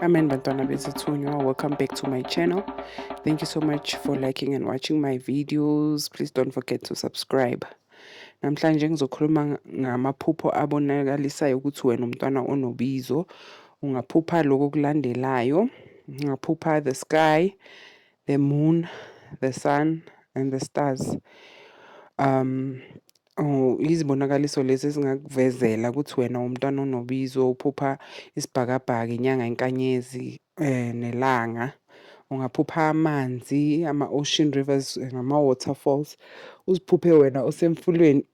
Amen, bantwana bezithunywa. Welcome back to my channel. Thank you so much for liking and watching my videos. Please don't forget to subscribe. Namhlanje ngizokhuluma ngamaphupho abonakalisayo ukuthi wena umntwana onobizo. Ungaphupha lokhu okulandelayo. Ungaphupha the sky, the moon, the sun and the stars. Oh, izibonakaliso lezi ezingakuvezela ukuthi wena umntwana onobizo. Uphupha isibhakabhaka, inyanga, inkanyezi, nelanga. Ungaphupha amanzi, ama-ocean rivers, nama-waterfalls. Uziphuphe wena usemfuleni,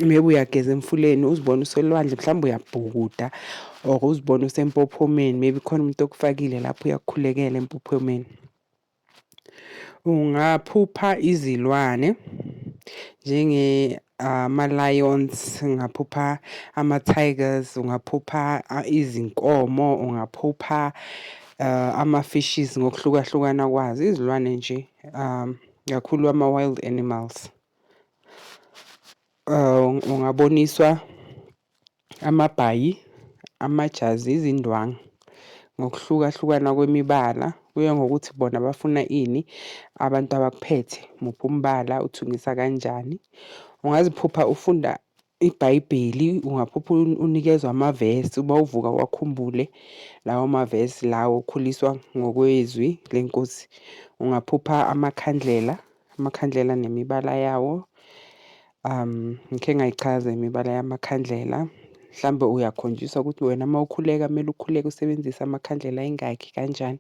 maybe uyageza emfuleni, uzibone uselwandle, mhlawumbe uyabhukuda, or uzibone usempophomeni, maybe khona umuntu okufakile lapho, uyakukhulekela empophomeni. Ungaphupha izilwane njenge ama-lions, ungaphupha ama-tigers, ungaphupha izinkomo, ungaphupha ama-fishes ngokuhlukahlukana kwazo, izilwane nje, kakhulu ama-wild animals. Ungaboniswa amabhayi, amajazi, izindwangu ngokuhlukahlukana kwemibala, kuya ngokuthi bona bafuna ini, abantu abakuphethe, muphi umbala, uthungisa kanjani. Ungaziphupha ufunda iBhayibheli, ungaphupha unikezwa amavesi, uma uvuka uwakhumbule lawo mavesi lawo, ukhuliswa ngokwezwi leNkosi. Ungaphupha amakhandlela, amakhandlela nemibala yawo. Ngikhe ngayichaza imibala yamakhandlela. Mhlambe uyakhonjiswa ukuthi wena uma ukhuleka kumele ukhuleke usebenzise amakhandlela ayingakhi, kanjani.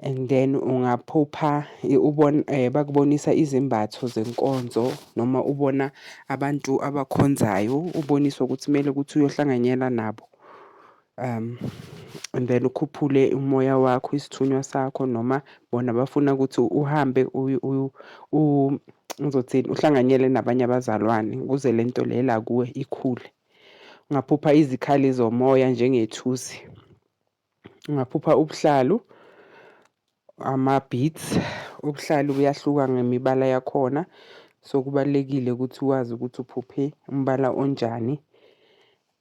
And then ungaphupha ubona bakubonisa izembatho zenkonzo, noma ubona abantu abakhonzayo, uboniswe ukuthi kumele ukuthi uyohlanganyela nabo. And then ukhuphule umoya wakho, isithunywa sakho, noma bona bafuna ukuthi uhambe, ngizothini, uhlanganyele nabanye abazalwane ukuze le nto le la kuwe ikhule. Ungaphupha izikhali zomoya njengethusi. Ungaphupha ubuhlalu, ama-beads. Ubuhlalu buyahluka ngemibala yakhona, so kubalulekile ukuthi wazi ukuthi uphuphe umbala onjani.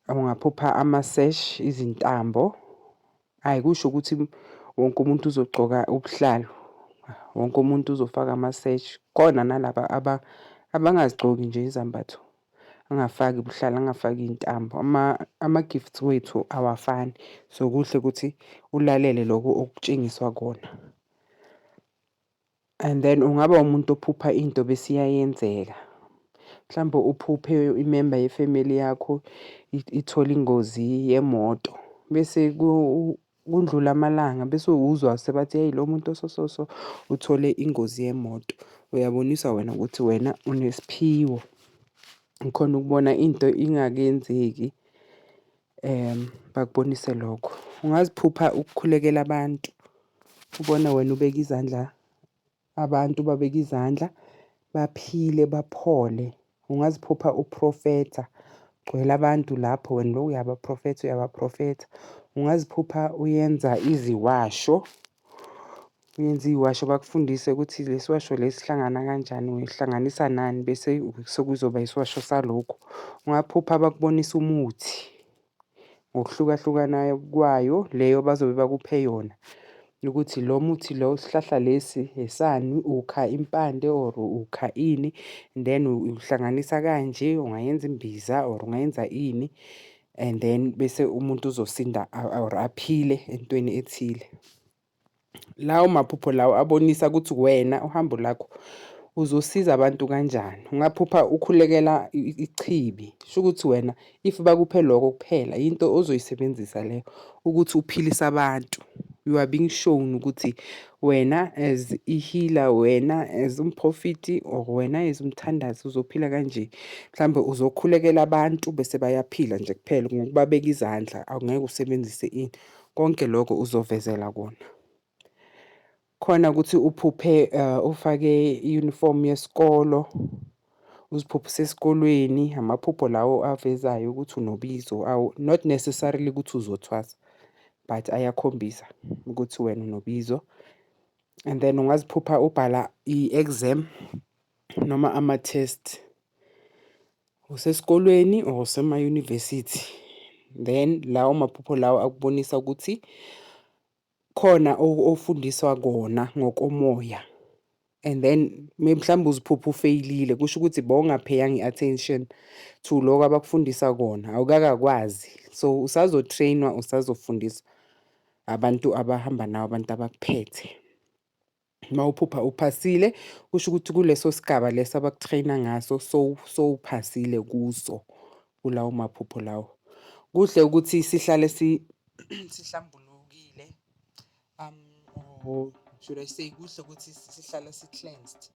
Ungaphupha ama-sash, izintambo. Ayikusho ukuthi wonke umuntu uzogcoka ubuhlalu, wonke umuntu uzofaka ama-sash. Khona nalaba abangazigcoki nje izambatho, angafaki buhlalu, angafaki iy'ntambo. Ama-gifts wethu awafani, so kuhle ukuthi ulalele loko okutshengiswa kona. And then ungaba umuntu ophupha into bese iyayenzeka. Mhlawumbe uphuphe i-member ye-family yakho ithola ingozi yemoto, bese kundlula amalanga, bese uzwa sebathi, "Hey, lo muntu oso so so uthole ingozi yemoto." Uyaboniswa wena ukuthi wena unesiphiwo, ukhona ukubona into ingakenzeki, bakubonise lokho. Ungaziphupha ukukhulekela abantu, ubona wena ubeka izandla, abantu babeka izandla, baphile, baphole. Ungaziphupha uprofetha, gcwele abantu lapho, wena lo uyabaprofetha, uyabaprofetha. Ungaziphupha uyenza iziwasho, uyenza iy'washo, bakufundise ukuthi lesi washo lesi sihlangana kanjani, uyihlanganisa nani, bese sekuzoba isiwasho salokhu. Ungaphupha bakubonisa umuthi ngokuhlukahlukana kwayo, leyo bazobe bakuphe yona, ukuthi lo muthi lo, isihlahla lesi esani, ukha impande or ukha ini, then uhlanganisa kanje, ungayenza imbiza or ungayenza ini, and then bese umuntu uzosinda or aphile entweni ethile. Lawo maphupho lawo abonisa ukuthi wena uhambo lakho uzosiza abantu kanjani. Ungaphupha ukhulekela ichibi, kusho ukuthi wena if bakuphe lokho kuphela, into ozoyisebenzisa leyo ukuthi uphilise abantu. You are being shown ukuthi wena as i-healer, wena as umprofiti, or wena as umthandazi uzophila kanje. Mhlawumbe uzokhulekela abantu bese bayaphila nje kuphela ngokubabeka izandla, awungeke usebenzise ini. Konke lokho uzovezela kona. Khona ukuthi uphuphe ufake i-uniform yesikolo, uziphuphe usesikolweni, amaphupho lawo avezayo ukuthi unobizo, not necessarily ukuthi uzothwasa, but ayakhombisa ukuthi wena unobizo. And then ungaziphupha ubhala i-exam noma ama-test, usesikolweni or usema-university. Then lawo maphupho lawo akubonisa ukuthi khona ofundiswa kona ngokomoya. And then mhlawumbe uziphupha ufeyilile, kusho ukuthi bowungapheyanga i-attention to loko abakufundisa kona, awukakakwazi. So usazo-train-wa, usazofundiswa abantu abahamba nawe, abantu abakuphethe. Uma uphupha uphasile, kusho ukuthi kuleso sigaba leso abaku-train-a ngaso sowuphasile kuso, kulawo maphupho lawo. Kuhle ukuthi sihlale sihlambulukile, or should I say, kuhle ukuthi sihlale si-cleansed.